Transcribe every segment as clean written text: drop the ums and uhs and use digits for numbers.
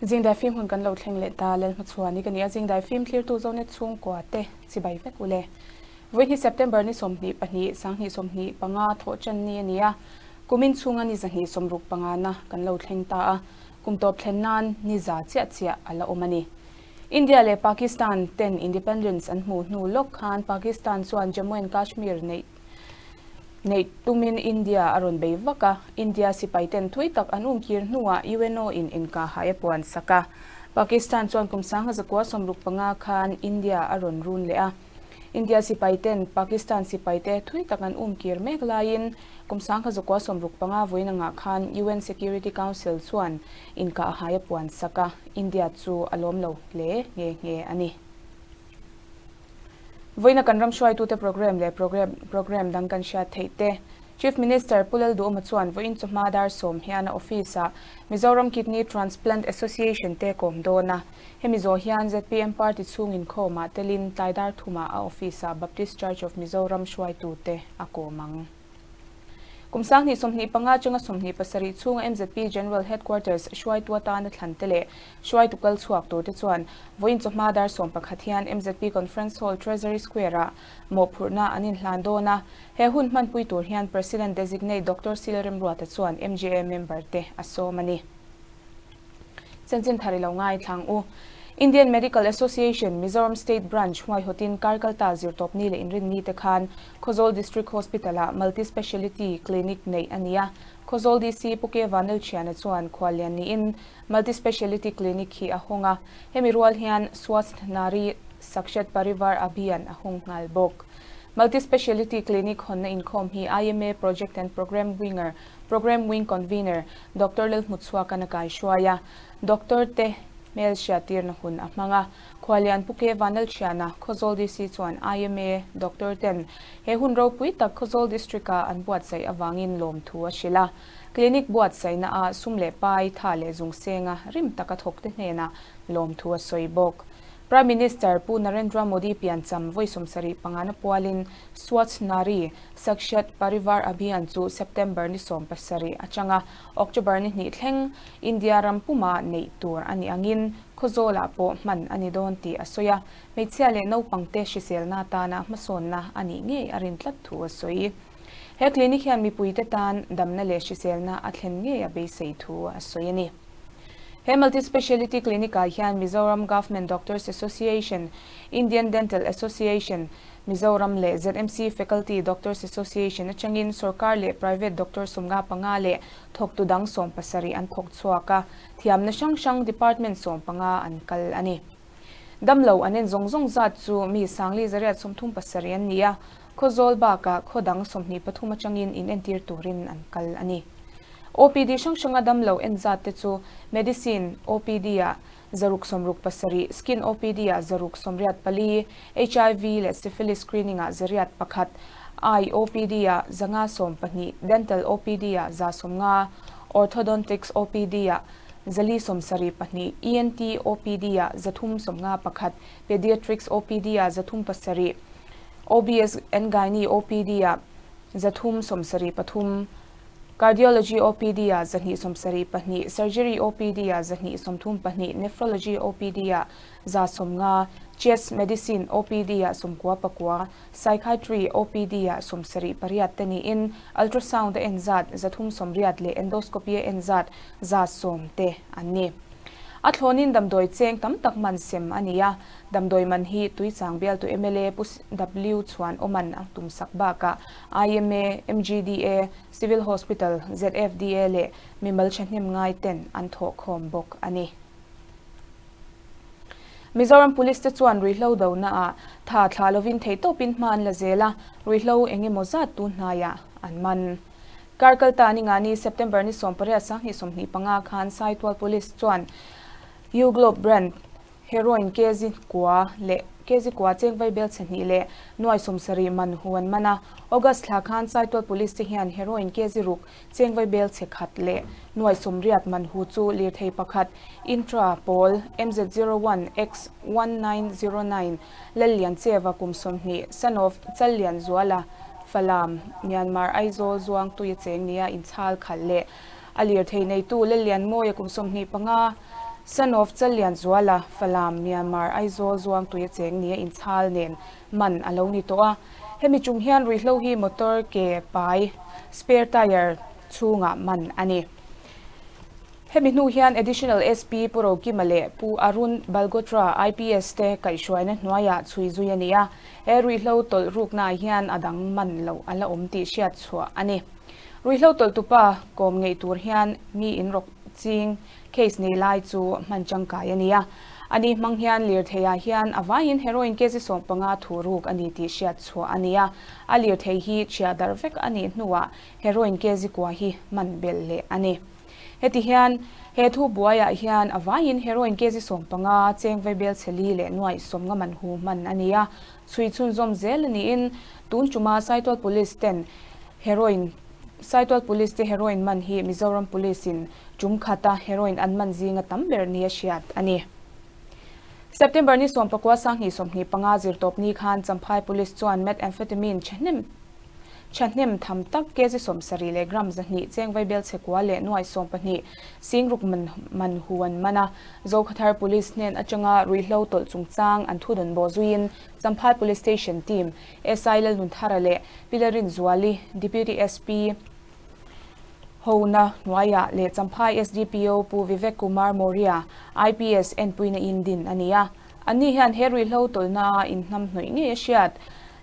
Zingdai fim hun kan lo thleng leh ta, Lalhmachhuan i ka ni a, Zingdai fim thlirtu Zonet chhungkua te chibai vek ule. Vawiin hi September ni 22, 2025 thawh tan ni a ni a, kumin chhunga ni 265 na kan lo thleng ta a, kum tawp thlen nan ni za chiah chiah a la awm a ni. India leh Pakistan ten independence an hmuh hnu lawk khan Pakistan chuan Jammu and Kashmir neih neih tumin India a rawn bei vak a, India sipai ten thui tak an umkir hnuah UNO in inkahhai a puan sak a. Pakistan chuan kum 1965 khan India a rawn run leh a. India sipai ten Pakistan sipai te thui tak an umkir mek laiin kum 1965 vawiin angah khan UN Security Council chuan inkahhai a puan sak a, India chu a lawm lo hle nghe nghe a ni. Vawiina kan ram hruaitute programme leh programme dang kan hriat theih te. Chief Minister Pu Lalduhawma chuan vawiin chawhma dar sawm hian a office-ah Mizoram Kidney Transplant Association te kawm dawn a. Hemi zawh hian zpm party chhung inkhawmah telin tlai dar thumah a office-ah Baptist Church of Mizoram hruaitute a kawm ang. Kum 2025 atanga 27 chhunga mzp General Headquarters hruaitu atana thlan te leh hruaitu kal chhuak tur te chuan vawiin chawhma dar 11 hian mzp Conference Hall Treasury Square-ah mawhphurhna an inhlan dawn a. He hun hmanpui tur hian President Designate Doctor Sil Remruata chuan MGA member te a sawm a ni. Chanchin thar i lo ngaithlang u. Indian Medical Association, Mizoram State Branch huaihawtin Karkalta zirtawpni leh inrinni te khan Khawzawl District Hospital-ah Multi Speciality Clinic neih a ni a. Khawzawl DC Pu K Vanlalthiana chuan khuallian niin Multi Speciality Clinic hi a hawng a. Hemi rual hian Swasth Nari Sakshat Parivar Abhiyan a hawng nghal bawk. Multi Speciality Clinic hawnna inkhawm hi IMA Project and Programme Winger Programme Wing Convener Doctor Lalhmutchhuaka'n a kaihruai a, Doctor te hmel hriattirna hun a hmang a. Khualian Pu K Vanlalthiana, Khawzawl DC chuan IMA Doctor ten he hun ropui tak Khawzawl District-a an buatsaih avangin lawmthu a hrilh a. Clinic buatsaihna ah sum leh pai, tha leh zung senga rim taka thawkte hnenah lawmthu a sawi bawk. Prime Minister Pu Narendra Modi piancham vawi 75 na pualin Swachh Nari Sakshat Parivar Abhiyan chu September ni 17 atanga October ni hnih thleng India ram puma neih tur a nih angin Khawzawlah pawh hman a ni dawn tih a sawi a, hmeichhia leh naupangte hriselna atana hmasawnna a nih ngei a rin tlat thu a sawi. He clinic hian mipuite tan damna leh hriselna a thlen ngei a beisei thu a sawi a ni. He Multi-Speciality Clinic-ah hian Mizoram Government Doctors Association, Indian Dental Association, Mizoram leh ZMC Faculty Doctors Association atangin sorkar leh private doctor 55 leh thawktu dang 70 an thawk chhuak a, thiamna hrang hrang department 15 an kal a ni. Damlo an en zawng zawng zat chu mi 437 an ni a, Khawzawl bakah khaw dang 23 atangin inentir turin an kal a ni. OPD hrang hranga damlo en zat te chu Medicine OPD-ah 667, Skin OPD-ah 684, HIV leh Syphilis Screening-ah 101, Eye OPD-ah 512, Dental OPD-ah 150, Orthodontics OPD-ah 472, ENT OPD-ah 351, Pediatrics OPD-ah 307, OBS and Gynae OPD-ah 373, Cardiology OPD-ah 272, Surgery OPD-ah 234, Nephrology OPD-ah 150, Chest Medicine OPD-ah 99, Psychiatry OPD-ah 78 te niin Ultrasound a en zat 380 leh Endoscopy a en zat 110 te an ni. A thlawnin damdawi cheng tam tak man sem a ni a, damdawi man hi Tuichang bialtu mla Pu W Chhuan Awman a tumsak bakah IMA, MGDA, Civil Hospital, ZFDA leh mimal thahnem ngai ten an thawhkhawm bawk a ni. Mizoram Police te chuan ruihhlo donaah tha thlah lovin theihtawpin hma an la zel a, ruihhlo eng emaw zat tu hnaiah an man. Kar kalta ni ngani September ni 18 2025 khan Saitual Police chuan U-Globe brand Heroin kg kua leh kg kua cheng vai bel chhe hnih leh nuai 70 man hu an man a. August thla khan Saitual Police te hian heroin kg ruk cheng vai bel chhe khat leh nuai 80 man hu chu lirthei pakhat Intra pawl MZ 01 X 1909 Lallian Cheva kum 20 son of Challian Zuala Falam Myanmar Aizawl zuang tuia cheng nia inchhal khalh leh a lirthei neitu Lallian Mawia kum 25. Son of Challianzuala, Falam, Myanmar, Aizawl zuangtui a cheng nia inchhal nen man a lo ni tawh a. Hemi chung hian ruihhlo hi motor ke pai, spare tyre, chhungah man a ni. Hemi hnu hian Additional SP Pu Rokima leh Pu Arun Balgotra, IPS te kaihhruaina hnuaiah chhui zui a ni a. He ruihhlo tawlh ruknaah hian a dang man loh a la awm tih hriat chhuah a ni. Ruihhlo tawlhtupa kawm ngeih tur hian mi inrawk ching Case nei lai chu hman tangkai a ni a, ani hmang hian lirtheiah hian a vaiin heroin kg 15 thu ruk a ni tih hriat chhuah a ni a, a lirthei hi chhiah darh vek a nih hnuah heroin kg kua hi hman belh leh a ni. Heti hian he thu buaiah hian a vaiin heroin kg 15 cheng vaibel chhe li leh nuaih 50 man hu hman a ni a, chhui chhunzawm zel a niin tun tuma Saitual Police ten heroin Saitual Police te heroin man hi Mizoram Police in Tum khata heroin an man zinga tam ber nia hriat a ni. September ni 19 2025 zirtawp ni khan Champhai Police chuan methamphetamine thahnem thahnem tham tak kg 70 leh gram 200 cheng vaibel chhekua leh nuai 12 singruk man man hu an man a. Zokhathar Police hnen atanga ruihhlo tawlh chungchang an thudawn bawh zuiin Champhai Police Station team SI Lalnunthara leh Pilarin Zuali, Deputy SP, Hona hnuaiah leh Champhai SDPO Pu Vivek Kumar Maurya, IPS, enpuina in din a ni a. Anni hian he ruihhlo tawlhna inhnam hnawih ngei a hriat.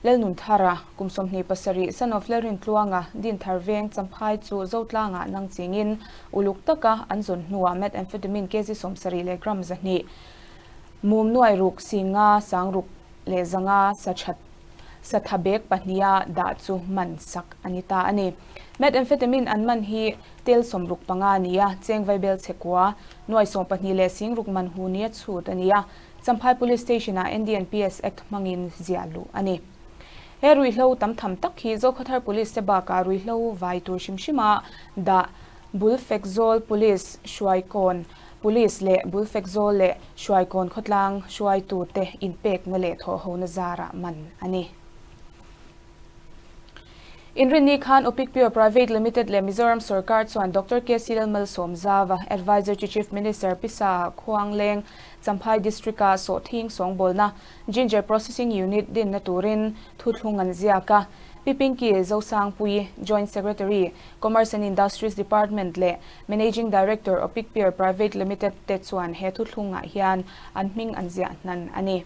Lalnunthara, kum 27, son of Lalrintluanga, Dinthar veng Champhai chu Zotlangah nang chingin uluk taka an zawn hnuah methamphetamine kg 70 leh gram 200 mum nuai ruk singa sangruk leh 500 sa that Satha bag pahniha dah chu man sak a ni ta a ni. Methamphetamine an man hi tel 65 a ni a, cheng vaibel chhekua nuai 12 leh singruk man hu nia chhut a ni a, Champhai Police Station-ah NDNPS Act hmangin ziah luh a ni. He ruihhlo tam tham tak hi Zokhawthar Police te bakah ruihhlo vai tur hrim hrima dah Bulfekzawl Police Hruaikawn Police leh Bulfekzawl leh Hruaikawn khawtlang hruaitute inpekna leh thawhhona zarah man a ni. Inrinni khan Opic Pure Private Limited leh Mizoram Sorkar chuan Doctor KC Lalmalsawm Zava, Adviser to Chief Minister Pisa Khuangleng, Champhai District-a Sawhthing sawngbawlna Ginger Processing Unit dinna turin thuthlung an ziak a. Pi Pinky Zosangpui, Joint Secretary, Commerce and Industries Department leh Managing Director Opic Pure Private Limited te chuan he thuthlungah hian an hming an ziah hnan a ni.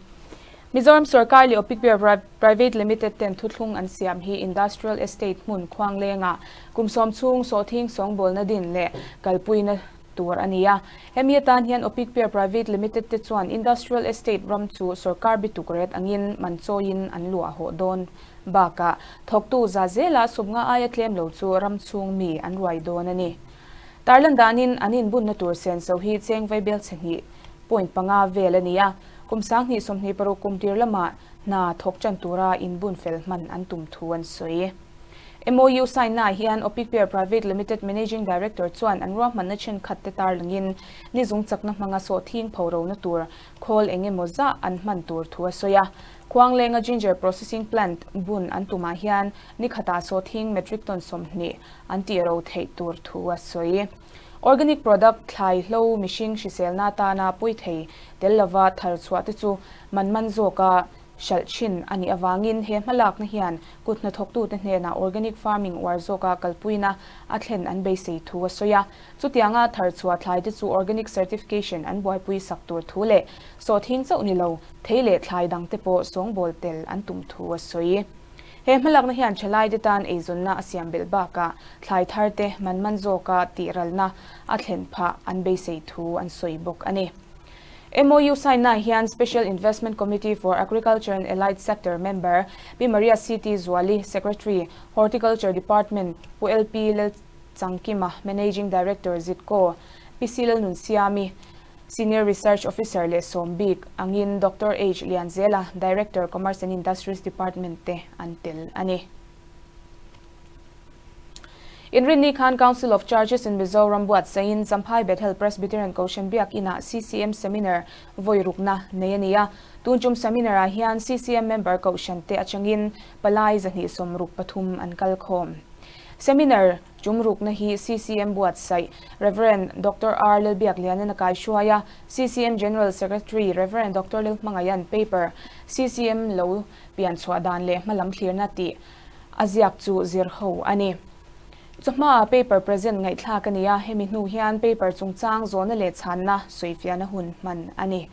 Mizoram Sorkar leh Opic Pure Private Limited ten thuthlung an siam hi Industrial Estate hmun Khuanglengah kum 10 chhung sawhthing sawngbawlna din leh kalpuina tur a ni a. Hemi atan hian Opic Pure Private Limited te chuan Industrial Estate ram chu sorkar bituk ret angin man chawiin an luah hawh dawn bakah thawktu za zela sumnga aia tlem lo chu ram chhung mi an ruai dawn a ni. Tarlan danin an inbunna tur senso hi cheng vaibel chhe hnih point panga vel a ni a, kum 2026 kum tir lamah hna thawk tan tura inbun fel hman an tum thu an sawi. MOU sign naah hian Opic Pure Private Limited Managing Director chuan an ruahmanna thenkhat te tarlangin ni zung chakna hmanga sawhthing pho rona tur khawl eng emaw zah an hman tur thu a sawi a. Khuanglenga Ginger Processing Plant bun an tumah hian ni khatah sawhthing metric ton 20 an tih ro theih tur thu a sawi. Organic product thlai hlo mihring hriselna atana pawi thei tel lova thar chhuah te chu man man zawka hralh thin a nih avangin he hmalakna hian kut hnathawktute hnenah organic farming uar zawka kalpuina a thlen an beisei thu a sawi a. Chutianga thar chhuah thlai te chu organic certification an buaipui sak tur thu leh sawhthing chauh ni lo thei leh thlai dang te pawh sawngbawl tel an tum thu a sawi. He hmalakna hian thalai te tan eizawnna a siam belh bakah thlai thar te man man zawka tihralna a thlen phah an beisei thu an sawi bawk a ni. MOU sign naah hian Special Investment Committee for Agriculture and Allied Sector member Pi Maria CT Zuali, Secretary, Horticulture Department, Pu LP Lalchangkima, Managing Director, Zitco, Pi C Lalnunsiami, Senior Research Officer leh sawm bik angin Doctor H Lianzela, Director, Commerce and Industries Department te an tel a ni. Inrinni khan Council of Churches in Mizoram buatsaiin Champhai Bethel Presbyterian Kohhran Biakinah CCM Seminar vawi rukna nei a ni a. Tunchum seminar-ah hian CCM member Kohhran te atangin palai 263 an kal khawm. Seminar tumrukna hi CCM buatsaih Rev. Doctor R. Lalbiaklianan a kaihruai a, CCM General Secretary Rev. Doctor Lalhmangaihan paper CCM lo pian chhuah dan leh hmalam thlirna tih a ziak chu zir ho a ni. Chawhma paper present ngaihthlak a ni a, hemi hnu hian paper chungchang zawhna leh chhanna sawifiahna hun hman a ni.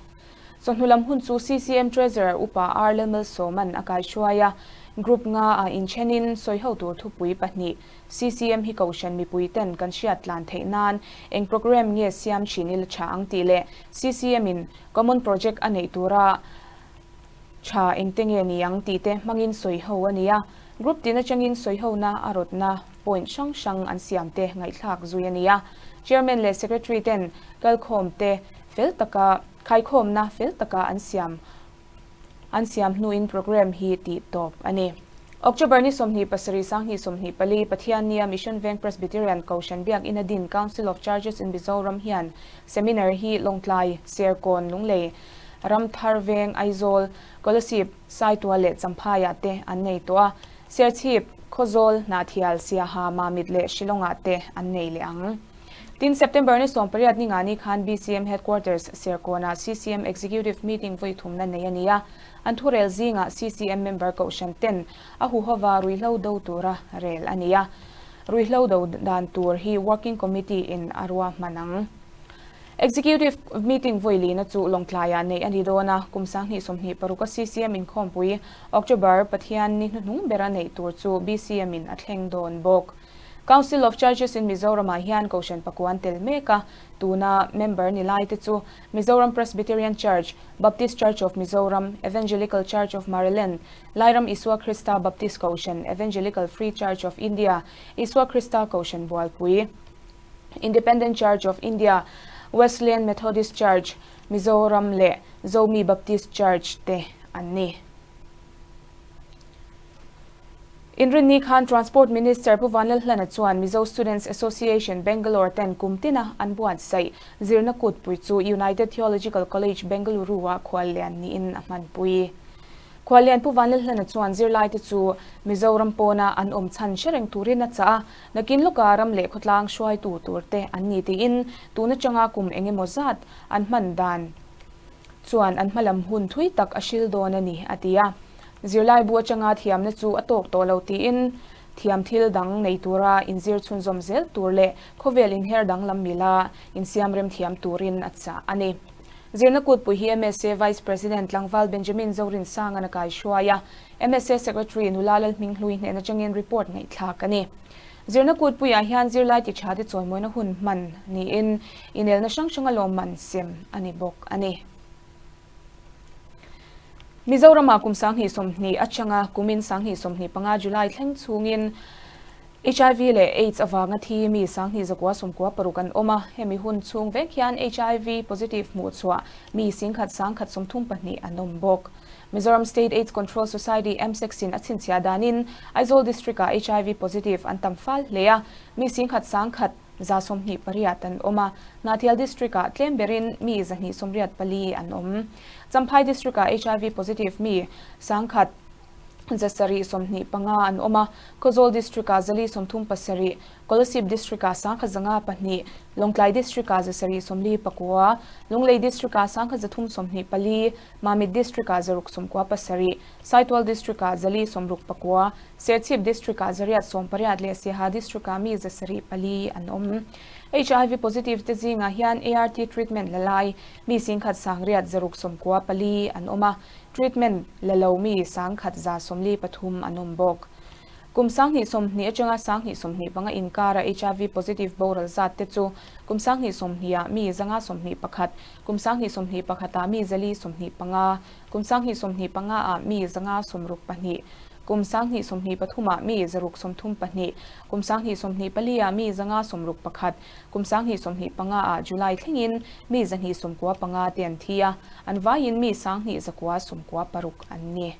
Chawhnu lam hun chu CCM Treasurer Upa R. Lalmalsawman a kaihruai a, Group nga ah inthenin sawiho tur thupui pahnih CCM hi Kohhran mipui ten kan hriat tlan theih nan eng programme nge siam thin ila tha ang tih leh CCM in Common Project a neih tura tha engte nge ni ang tih te hmangin sawiho a ni a. Group tin atangin sawihona a rawtna point hrang hrang an siam te ngaihthlak zui a ni a. Chairman leh Secretary ten kalkhawm te fel taka khaikhawmna fel taka an siam an siam hnuin programme hi tih tawp a ni. October ni 27 2024 Pathiannia Mission Veng Presbyterian Kohhran Biakinn a din Council of Churches in Mizoram hian Seminar hi Lawngtlai, Serkawn, Lunglei, Ramthar Veng, Aizawl, Kolasib, Saitual leh Champhaiah te an nei tawh a, Serchhip, Khawzawl, Hnahthial, Siaha, Mamit leh Shillongah te an nei leh ang. Tin, September ni 18 ni ngani khan BCM Headquarters, Serkawnah CCM Executive Meeting vawi thumna nei a ni a, an thurel zingah CCM member kohhran ten a huhova ruihhlo do tura rel a ni a, ruihhlo do dan tur hi Working Committee in a ruahman ang. Executive Meeting vawi lina chu Lawngtlaiah neih a ni dawn a, kum 2026 a CCM inkhawmpui October Pathian ni hnuhnung bera neih tur chu BCM in a thleng dawn bawk. Council of Churches in Mizoramah hian Kohhran pakuan tel mek a, tuna member ni lai te chu Mizoram Presbyterian Church, Baptist Church of Mizoram, Evangelical Church of Maryland, Lairam Isua Krista Baptist Kohhran, Evangelical Free Church of India, Isua Krista Kohhran Bualpui, Independent Church of India, Wesleyan Methodist Church, Mizoram leh Zomi Baptist Church te an ni. Inrinni khan Transport Minister Pu Vanlalhlana chuan Mizo Students Association Bangalore ten kum tina an buatsaih zirna kutpui chu United Theological College Bengaluru-ah khuallian niin a hmanpui. Khuallian Pu Vanlalhlana chuan zirlaite chu Mizoram pawna an awm chhan hre reng turin a chah a, nakin lawka ram leh khawtlang hruaitu turte an ni tiin tun atanga kum engemaw zat an hman dan chuan an hmalam hun thui tak a hril dawn a ni, a ti a. Zirlaibu atanga thiamna chu a tawk tawh lo tiin thiam thil dang nei tura inzir chhunzawm zel tur leh khawvel inher danglam mila insiam rem thiam turin a chah a ni. Zirna kutpui hi MSA Vice President Tlangval Benjamin Zorinsanga'n a kaihruai a, MSA Secretary Nula Lalhminghlui hnen atangin report ngaihthlak a ni. Zirna kutpuiah hian zirlai ti tha te chawimawina hun hman niin inelna hrang hranga lawmman sem a ni bawk a ni. Mizoramah kum 2020 atanga kumin 2025 July thleng chhungin HIV leh AIDS avanga thi mi 2196 an awm a, hemi hun chhung vek hian HIV positive hmuh chhuah mi 10,132 an awm bawk. Mizoram State AIDS Control Society, MSACS, in a chhinchhiah danin Aizawl District-ah HIV positive an tam fal hle a, mi 10,128 an awm a, Hnahthial District-ah tlem berin mi 284 an awm. Champhai District-ah HIV positive mi 1,725 an awm a, Khawzawl District-ah 437, Kolasib District-ah 1,502, Lawngtlai District-ah 749, Lunglei District-ah 1,324, Mamit District-ah 697, Saitual District-ah 469, Serchhip District-ah 880 leh Siaha District-ah mi 74 an awm. HIV positive te zingah hian ART treatment la lai mi 10,694 an awm a, treatment la lo mi 1,143 an awm bawk. Kum 2020 atanga 2025 inkara HIV positive boral zat te chu kum 2020 ah mi 521, kum 2021 ah mi 425, kum 2025 ah mi 562, kum 2023 ah mi 632, kum 2024 ah mi 561, kum 2025 ah July thlengin mi 295 te an thi a, an vaiin mi 2,996 an ni.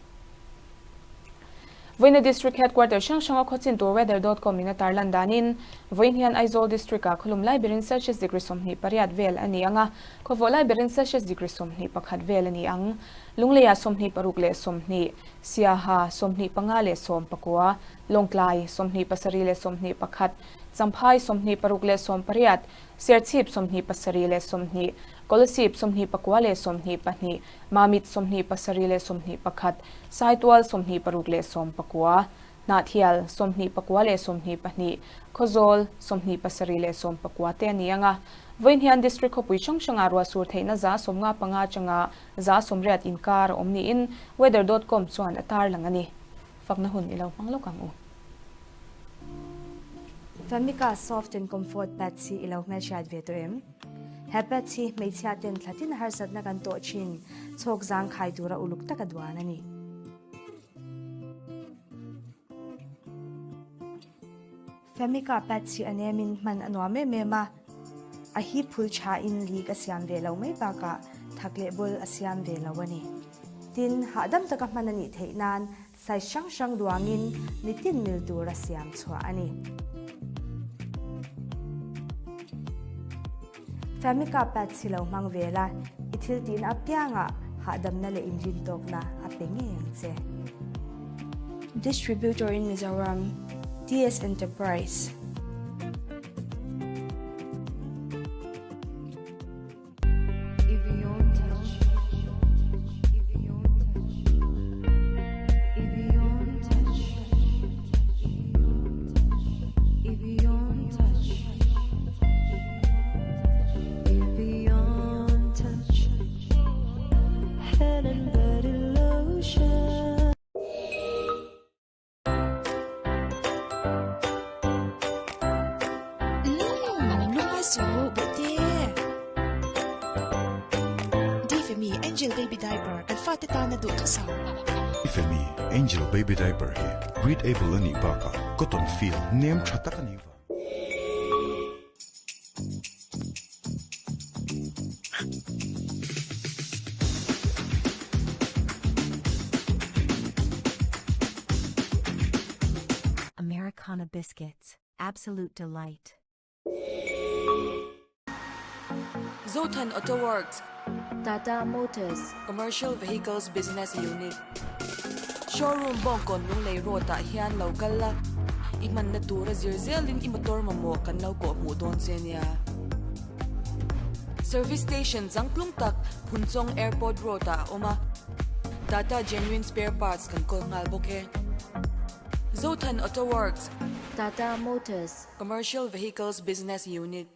Vawiina District Headquarter hrang hranga khawchin tur weather dot com in a tarlan danin, vawiin hian Aizawl District ah khawlum lai berin Celsius degree 28 vel a ni ang a, khawvawh lai berin Celsius degree 21 vel a ni ang. Lungleiah 26 leh 20, Siaha 25 leh 19, Lawngtlai 27 leh 21, Champhai 26 leh 18, Serchhip 27 leh 20, Kolasib 24 leh 22, Mamit 27 leh 21, Saitual 26 leh 19, Hnahthial 24 leh 22, Khawzawl 27 leh 19 te a ni ang a. Vawiin hian District khawpui hrang hrangah ruahsur theihna 75 atanga 80 inkar a awm niin Weather dot com chuan a tarlang a ni. Fakna hun i lo hmang lawk ang u. Famika Soft and Comfort Pads hi i lo hmelhriat ve tawh em? He pads hi hmeichhia ten thlatin harsatna kan tawh thin chhawk zangkhai tura uluk taka duan a ni. Famika pads hi a nemin hman a nuam em em a, a hi phul thain leak a siam ve lo mai bakah thak leh bul a siam ve lo a ni. Tin, hahdam taka hman a nih theih nan Size hrang hrang duangin mitin mil tura siam chhuah a ni. Famika pads hi lo hmang ve la, i thil tihna apiangah hahdamna leh inrintawkna a pe ngei ang che. Distributor in Mizoram, TS Enterprise. Lungngai suh Bawihte. Difemi Angel Baby Diaper kan fate tana duh thusam. Difemi Angel Baby Diaper hi breathable a nih bakah cotton feel nem tha tak a nih vang. Americana Biscuits, absolute delight. Zothan Auto Works. Tata Motors. Commercial Vehicles Business Unit. Showroom Bawngkawn Lunglei Road ah hian lo kal la, i hmanna tura zir zelin i motor mamawh kan lo kawh hmuh dawn che nia. Service Station changtlung tak Phunchawng Airport Road ah a awm a, Tata Genuine Spare Parts kan kawl nghal bawk e. Zothan Auto Works. Tata Motors. Commercial Vehicles Business Unit.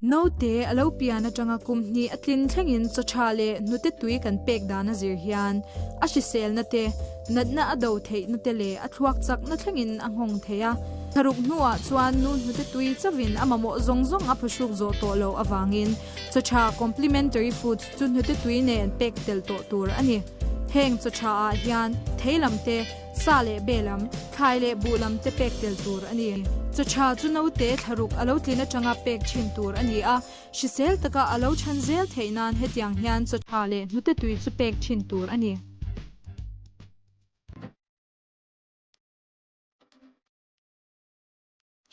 Naute a lo pian atanga kum hnih a tlin thlengin chaw tha leh hnute tui kan pek dan a zir hian a hriselna te, natna a do theihna te leh a thluak chakna thlengin a nghawng thei a. Thlaruk hnuah chuan nu hnute tui chauhin a mamawh zawng zawng a phuhruk zawh tawh loh avangin chaw tha complementary foods chu hnute tui nen pek tel tawh tur a ni. Heng chaw tha ah hian thei lam te, Sa leh be lam, thlai leh buh lam te pek tel tur a ni. Chaw tha chu naute thlaruk a lo tlin atanga pek thin tur a ni a, hrisel taka a lo chhan zel theih nan hetiang hian chaw tha leh hnute tui chu pek thin tur a ni.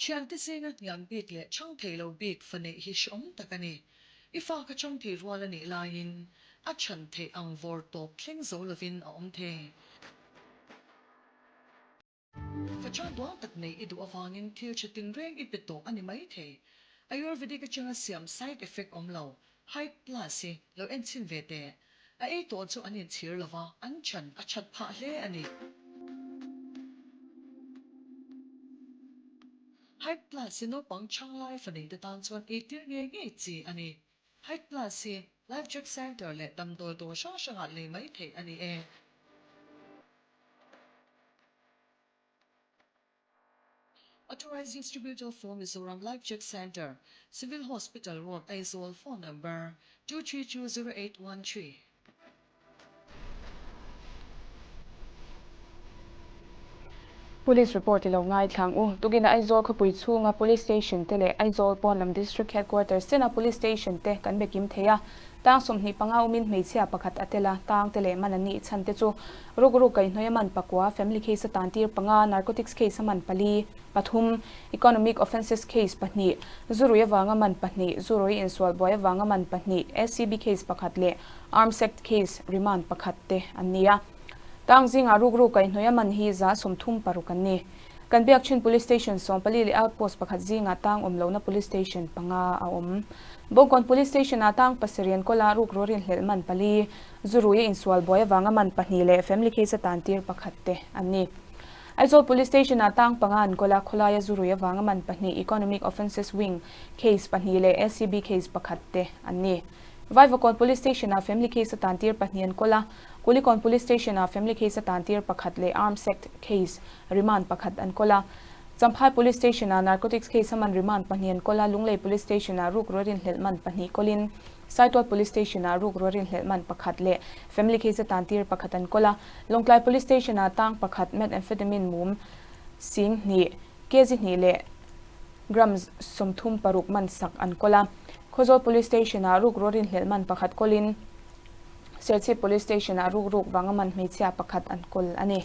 Thiante zinga hniam bik leh chhang thei lo bik fa neih hi hrehawm tak a ni. I fa kha chhang thei rual a nih laiin a chhan theih ang vawr tawp thleng zo lovin a awm thei. Fa chhang duang tak neih i duh avangin thil tha tinreng i pe tawh a ni mai thei. Ayurvedic atanga siam side effect awm lo, Hype Plus hi lo enchhin ve teh. A ei tawh chu an inchhir lo va, an chan a that phah hle a ni. Hype Plus hi naupang chhang lai fa neite tan chuan eitir ngei ngei chi a ni. Hype Plus hi Life Check Centre leh damdawi dawr hrang hrangah lei mai theih a ni e. Authorized Distributor for Mizoram Life Check Centre, Civil Hospital Road, Aizawl, Phone Number, 2320813. Police report i lo ngaithlang u. Tukin Aizawl khawpui chhunga Police Station te leh Aizawl pawnlam District Headquarters chena Police Station te kan be kim thei a. Tang 25 awmin hmeichhia pakhat a tel a, tang te leh man an nih chhan te chu ruk ruk kaihhnawih a man pakua, family case a tan tir panga, narcotics case a man pali, pathum, economic offences case pahnih, zurui avanga man pahnih, zurui insual buai avanga man pahnih, ACB case pakhat leh Arms Act case remand pakhat te an ni a. Tang zingah ruk ruk kaihhnawih a man hi 36 an ni. Kan biak thin Police Station 14 leh Outpost pakhat zingah tang awm lohna Police Station panga a awm. Bawngkawn Police Station ah tang pasarih an kawl a, ruk rawrin hlelh man pali, zurui a insual buai avanga man pahnih leh family case a tan tir pakhat te an ni. Aizawl Police Station ah tang panga an kawl a, khawlaia zurui avanga man pahnih, Economic Offences Wing case pahnih leh ACB case pakhat te an ni. Vaivakawn Police Station ah family case a tan tir pahnih an kawl a, Kulikawn Police Station ah family case a tan tir pakhat leh Arms Act case remand pakhat an kawl a. Champhai Police Station ah narcotics case a man remand pahnih an kawl a, Lunglei Police Station ah ruk ruarin hlelh man pahnih kawlin Saitual Police Station ah ruk ruarin hlelh man pakhat leh family case a tan tir pakhat an kawl a, Lawngtlai Police Station ah tang pakhat methamphetamine mum sing hnih, kg hnih leh gram 36 man sak an kawl a. Khawzawl Police Station ah ruk ruarin hlelh man pakhat kawlin Serchhip Police Station ah ruk ruk vanga man hmeichhia pakhat an kawl a ni.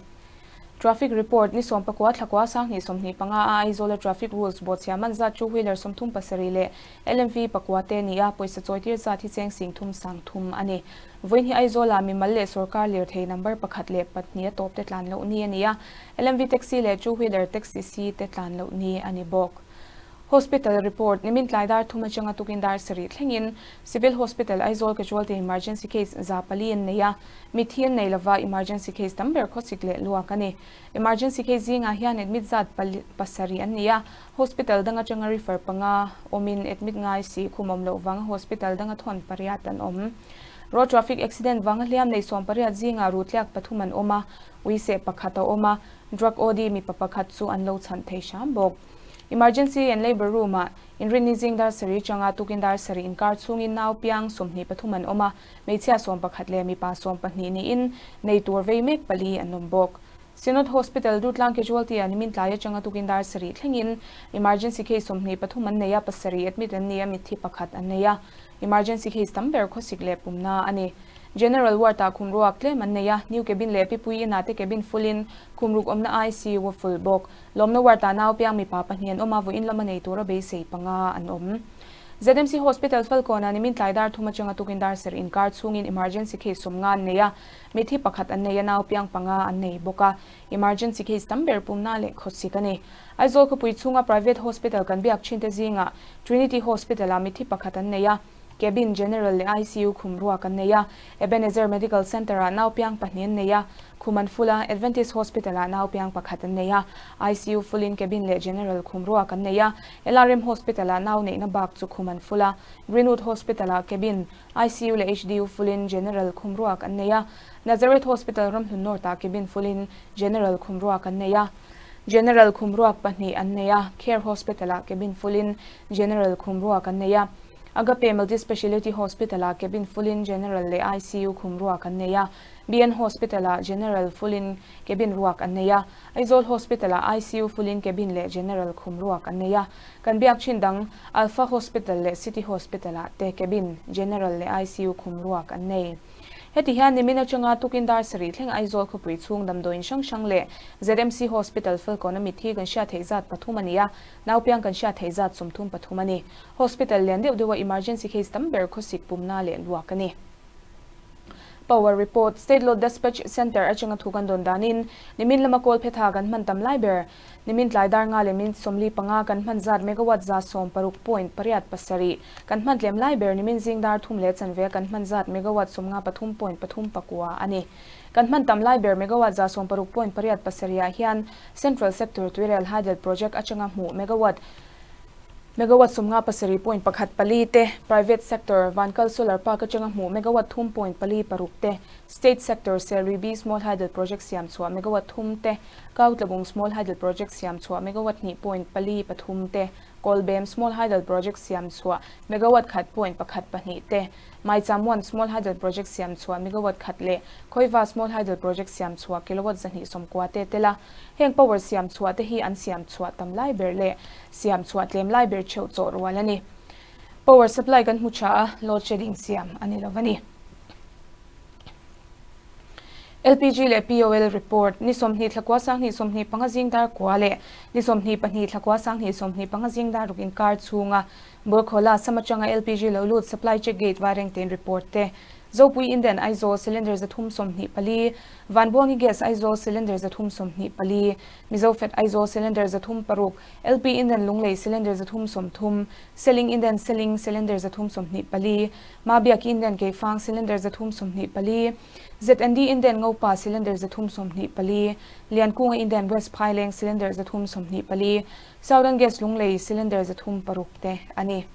Traffic report, Ni 19 thlakua 2025 a Aizawl a traffic rules bawhchhia man zat two wheeler 37 leh LMV pakua te ni a, pawisa chawitir zat hi cheng 30 30 a ni. Vawiin hi Aizawl ah mimal leh sorkar lirthei number pakhat leh pahnih a tawp te tlan loh ni a ni a, LMV taxi leh two wheeler taxi si te tlan loh ni a ni bawk. Hospital report, Nimin tlai dar thum atanga tukin dar sarih thlengin Civil Hospital Aizawl Casualty Emergency Case 400 an nei a, mithi an nei lova emergency case tam ber khawsik leh luak a ni. Emergency case zingah hian admit zat pasarih an ni a, hospital dang atanga refer panga awmin admit ngai si khum awm loh vanga hospital danga thawn pariat an awm. Road traffic accident vanga hliam nei 18 zingah rutliak pathum an awm a, uiseh pakhat a awm a, drug OD mipa pakhat chu an lo chhan thei hram bawk. Emergency and Labour Room ah inrinni zing dar sarih atanga tukin dar sarih inkar chhungin nau piang 23 an awm a, hmeichhia 11 leh mipa 12 niin nei tur vei mek pali an awm bawk. Synod Hospital Durtlang Casualty ah nimin tlai atanga tukin dar sarih thlengin emergency case 23 an nei a, pasarih admit an ni a, mitthi pakhat an nei a. Emergency case tam ber khawsik leh pumna a ni. General ward ah khum ruak tlem an nei a, new cabin leh pipui inah te cabin full in khum ruk awmna ICU a full bawk. Lawmna ward ah nau piang mipa pahnih an awm a, vawiin lama nei tura beisei panga an awm. ZMC Hospital Falkawn ah nimin tlai dar thum atanga tukin dar serh inkar chhungin emergency case 50 an nei a, mithi pakhat an nei a, nau piang panga an nei bawk a. Emergency case tam ber pumna leh khawsik a ni. Aizawl khawpui chhunga private hospital kan biak thin te zingah Trinity Hospital ah mithi pakhat an nei a, Cabin, General leh ICU khum ruak an nei a, Ebenezer Medical Centre ah nau piang pahnih an nei a, khum an full a, Adventist Hospital ah nau piang pakhat an nei a, ICU full in Cabin leh General khum ruak an nei a, LRM Hospital ah nau neihna bak chu khum an full a, Greenwood Hospital ah Cabin, ICU leh HDU full in General khum ruak an nei a, Nazareth Hospital Ramhlun North ah Cabin full in General khum ruak an nei a, General khum ruak pahnih an nei a, Care Hospital ah Cabin full in General khum ruak an nei a. Agape Multi-Speciality Hospital ah cabin full in General leh ICU khum ruak an nei a, BN Hospital ah General full in cabin ruak an nei a, Aizawl Hospital ah ICU full in cabin leh General khum ruak an nei a, kan biak thin dang Alpha Hospital leh City Hospital ah te cabin, General leh ICU khum ruak an nei. Heti hian nimin atanga tukin dar sarih thleng Aizawl khawpui chhung damdawiin hrang hrang leh ZMC Hospital Falkawn a mitthi kan hriat theih zat pathum a ni a, naupiang kan hriat theih zat 33 a ni. Hospital lian deuh deuha emergency case tam ber khawsik pumna leh luak a ni. Power report, State Load Dispatch Centre atanga thu kan dawn danin nimin lama kawl phetha kan hman tam lai ber. Nimin tlai dar nga leh min 45 kan hman zat megawatt 160.87 kan hman tlem lai ber nimin zing dar thum leh chanve kan hman zat megawatt 53.39 a ni. Kan hman tam lai ber megawatt 160.87 ah hian Central Sector Tuirial Hydel Project atanga hmuh megawatt Megawatt 57.14 te, private sector Vankal Solar Park atanga hmuh megawatt 3.46 te, state sector Serui B Small Hydel Project siam chhuah megawatt 3 te, Kautlabung Small Hydel Project siam chhuah megawatt 2.43 te. Kawlbem Small Hydel Project siam chhuah megawatt khat point pakhat pahnih te, Maicham one Small Hydel Project siam chhuah megawatt khat leh Khawiva Small Hydel Project siam chhuah kilowatt 290 te tel a. Heng power siam chhuah te hi an siam chhuah tam lai ber leh siam chhuah tlem lai ber theuh chawh rual a ni. Power supply kan hmu tha a, load shedding siam a ni lo a ni. LPG leh POL report, Ni 20 thlakua 20 25 zing dar kua leh ni 22 thlakua 20 25 zing dar ruk inkar chhunga Burkhola sam atanga LPG lo lut supply check gate Vairengtein report te Zopui Indian Aizawl cylinder 324, Vanbuangi Gas Aizawl cylinder 324, Mizofed Aizawl cylinder 36, LP Indian Lunglei cylinder 330, Seling Indian Seling cylinder 324, Mabiak Indian Keifang cylinder 324, ZND Indian Ngopa cylinder 324, Liankunga Indian West Phaileng cylinder 324, Southern Gas Lunglei cylinder 36 te a ni.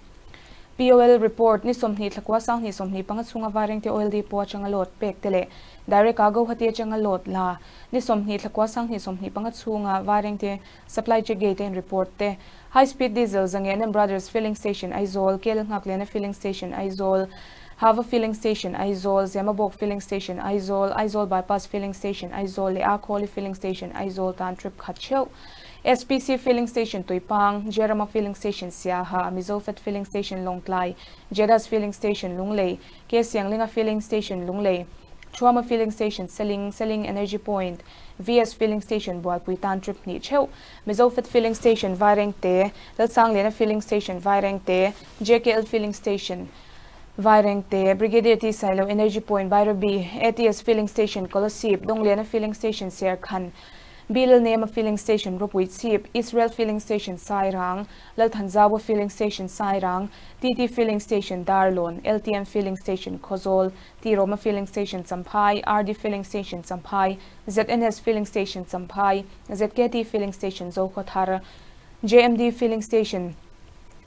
POL report, Ni 20 thlakua 20 25 chhunga Vairengte Oil Depot atanga load pek te leh Direct a Guwahati atanga load la ni 20 thlakua 20 25 chhunga Vairengte Supply Check Gate in report te High Speed Diesel Zangenem Brothers Filling Station Aizawl, Kel Nghaklena Filling Station Aizawl, Hava Filling Station Aizawl, Zemabawk Filling Station Aizawl, Aizawl Bypass Filling Station Aizawl leh Akhawli Filling Station Aizawl tan trip khat theuh. SPC Filling Station Tuipang, Jerama Filling Station Siaha, Mizofed Filling Station Lawngtlai, Jedas Filling Station Lunglei, K Sianglinga Filling Station Lunglei, Thuama Filling Station Seling, Seling Energy Point, VS Filling Station Bualpui tan trip hnih theuh, Mizofed Filling Station Vairengte, Lalsangliana Filling Station Vairengte, JKL Filling Station Vairengte, Brigadier T Sailo Energy Point Bairabi, ATS Filling Station Kolasib, Dawngliana Filling Station Serkhan, B Lalnema Filling Station Ropui Chhip, Israel Filling Station Sairang, Lalthanzaua Filling Station Sairang, TT Filling Station Darlawn, LTM Filling Station Khawzawl, T Roma Filling Station Champhai, RD Filling Station Champhai, ZNS Filling Station Champhai, ZKT Filling Station Zokhawthar, JMD Filling Station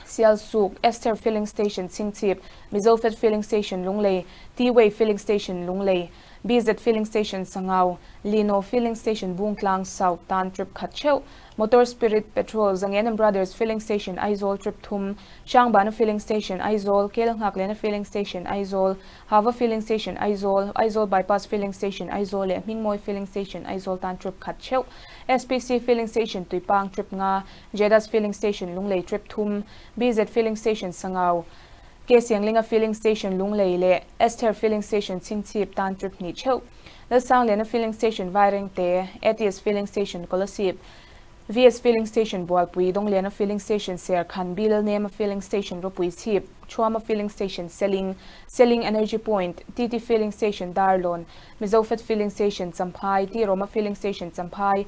Sialsuk, Esther Filling Station Chhingchhip, Mizofed Filling Station Lunglei, T-Way Filling Station Lunglei, BZ Filling Station Sangau, Lino Filling Station Bungtlang South tan trip khat theuh, Motor Spirit Petrol Zangen and Brothers Filling Station Aizawl trip thum, Hrangbana Filling Station Aizawl, Kelnghaklena Filling Station Aizawl, Hava Filling Station Aizawl, Aizawl Bypass Filling Station Aizawl leh Hmingmawi Filling Station Aizawl tan trip khat theuh, SPC Filling Station Tuipang trip nga, Jedas Filling Station Lunglei trip thum, BZ Filling Station Sangau, K Sianglinga Filling Station Lunglei leh Esther Filling Station Chhingchhip tan trip hnih theuh, Lalsangliana Filling Station Vairengte, ATS Filling Station Kolasib, VS Filling Station Bualpui, Dawngliana Filling Station Serkhan, B Lalnema Filling Station Ropui Chhip, Thuama Filling Station Seling, Seling Energy Point, TT Filling Station Darlawn, Mizofed Filling Station Champhai, T Roma Filling Station Champhai,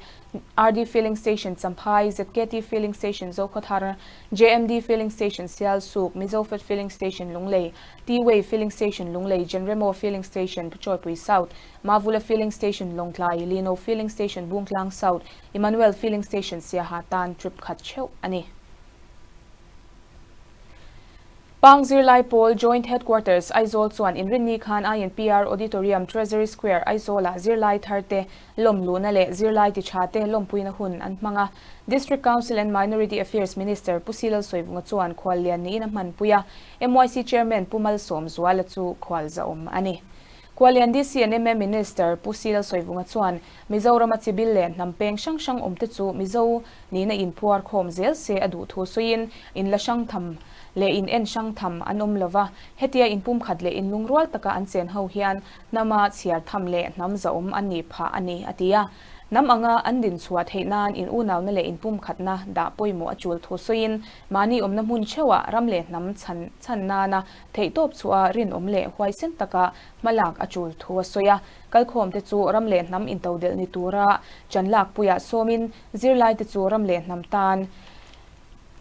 RD Filling Station Champhai, ZKT Filling Station Zokhawthar, JMD Filling Station Sialsuk, Mizofed Filling Station Lunglei, T-Way Filling Station Lunglei, Genremo Filling Station Puchawipui South, Mavula Filling Station Lawngtlai, Lino Filling Station Bungtlang South, Emmanuel Filling Station Siaha tan trip khat theuh a ni. Pang Zirlai Pawl Joint Headquarters, Aizawl chuan inrinni khan INPR Auditorium, Treasury Square, Aizawlah zirlai tharte lawm luhna leh zirlai ti tha te lawmpuina hun an hmang a. District Council and Minority Affairs Minister Pu Silal Sawivunga chuan khual lian niin a hmanpui a, MYC Chairman Pu Malsawm Zuala chu khual zahawm a ni. Khuallian DC and MA Minister Pu Silal Sawivunga chuan Mizorama chibil leh hnam peng hrang hrang awmte chu Mizo nihna inphuar khawm zel se a duh thu sawiin in la hrang tham leh in en hrang tham an awm lova, hetia inpumkhat leh inlungrual taka an chen ho hian hnama chhiar tham leh hnam zahawm an nih phah a ni, a ti a. Hnam anga an din chhuah theih nan in unauna leh inpumkhatna dah pawimawh a chul thu sawiin mahni awmna hmun theuhah ram leh hnam chhan chhan nana theihtawp chhuah rinawm leh huaisen taka hmalak a chul thu a sawi a. Kalkhawmte chu ram leh hnam intodelh ni tura chanlakpuiah sawmin zirlaite chu ram leh hnam tan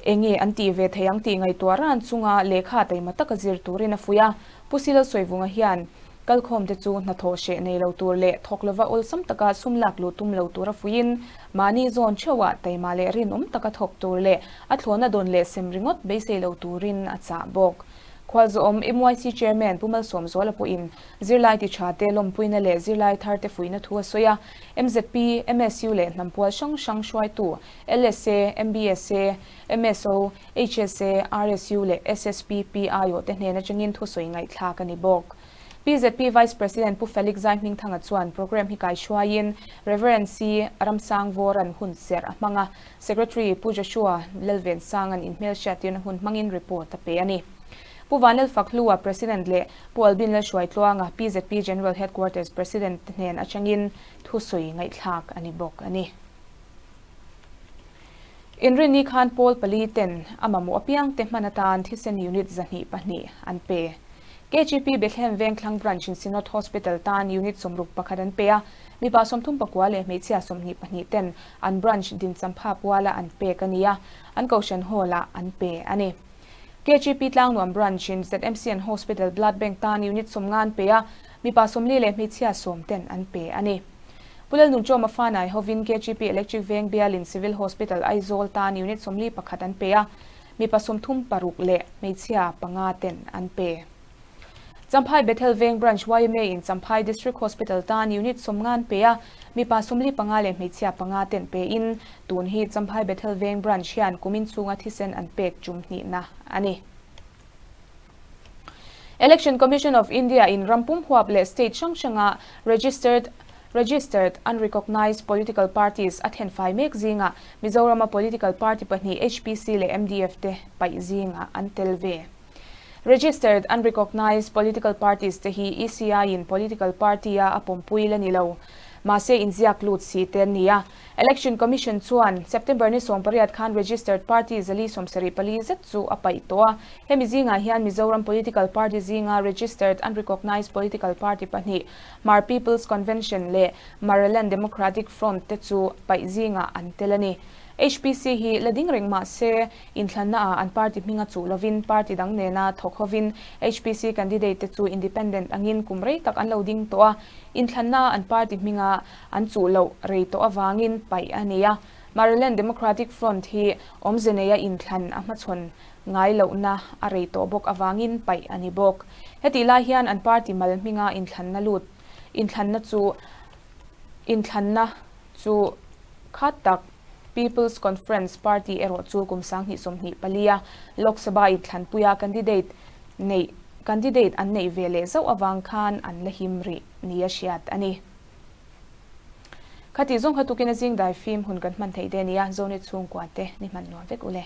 enge an tih ve thei ang tih ngaihtuah ran chunga lehkha taima taka zir turin a fuih a. Pu Silo Sawivunga hian kalkhawmte chu hnathawh hreh nei lo tur leh thawk lova awlsam taka sum lak luh tum lo tura fuihin mahni zawn theuhah taima leh rinawm taka thawk tur leh a thlawhna dawn leh sem ringawt beisei lo turin a chah bawk. Khualzawm MYC Chairman Pu Malsawmzuala pawhin zirlai ti tha te lawmpuina leh zirlai thar te fuihna thu a sawi a. MZP, MSU leh hnam pual hrang hrang hruaitu LSA, MBSA, MSO, HSA, RSU leh SSP PIO te hnen atangin thusawi ngaihthlak a ni bawk. PZP Vice President Pu Felix Zaihmingthanga chuan programme hi kaihruaiin Rev. C. Ramsangvawra'n hun serh a hmang a, Secretary Pu Joshua Lalvensanga'n inhmelhriattirna hun hmangin report a pe a ni. Pu Vanlal Fakhlua President leh Pu Albin Lalhruaitluanga PZP General Headquarters President te hnen atangin thusawi ngaihthlak a ni bawk a ni. Inrinni khan pawl pali ten a mamawh apiang te hman atan thisen unit 202 an pe. KGP Bethlehem Vengthlang Branch in Synod Hospital tan unit 61 an pe a, mipa 34 leh hmeichhia 22 ten an branch dinchampha puala an pek a ni a, an kohhran hall ah an pe a ni. KGP Tlangnuam Branch in ZMCN Hospital Blood Bank tan unit 90 an pe a, mipa 40 leh hmeichhia 10 ten an pe a ni. Pu Lalnunchawma Fanai hovin KGP Electric Veng bialin Civil Hospital Aizawl tan unit 41 an pe a, mipa 36 leh hmeichhia panga ten an pe. Champhai Bethel Veng Branch YMA in Champhai District Hospital tan unit 90 an pe a, mipa 45 leh hmeichhia panga ten pe in, tun hi Champhai Bethel Veng Branch hian kumin chhunga thisen an pek tum hnihna a ni. Election Commission of India in rampum huap leh state hrang hranga registered registered unrecognised political parties a thenfai mek zinga Mizorama political party pahnih HPC leh MDF te paih zinga an tel ve. Registered unrecognised political parties te hi ECI in political party a a pawmpui la ni lo. Mahse inziak lut si te an ni a. Election Commission chuan September ni 18 khan registered party 474 zet chu a paih tawh a. Hemi zingah hian Mizoram political party zinga registered unrecognised political party pahnih Hmar People's Convention leh Maraland Democratic Front te chu paih zingah an tel a ni. HPC hi la ding reng mah se inthlanna ah an party hminga chuh lovin party dang nena thawk hovin HPC candidate te chu independent angin kum rei tak an lo ding tawh a, inthlanna an party hminga an chuh loh rei tawh avangin paih a ni a. Maraland Democratic Front hi awmze neia inthlan a hmachhawn ngai lohna a rei tawh bawk avangin paih a ni bawk. Hetih lai hian an party mal hminga inthlanna lut inthlanna chu inthlanna chu khat tak People's Conference Party erawh chu kum 2024 a Lok Sabha inthlanpuia candidate neih candidate an neih ve leh zauh avang khan an la him rih ni a hriat a ni. Khati zawng kha tukin a zing dai fim hun kan hman theih te a ni a, Zonet chhungkua te ni hman nuam vek ule.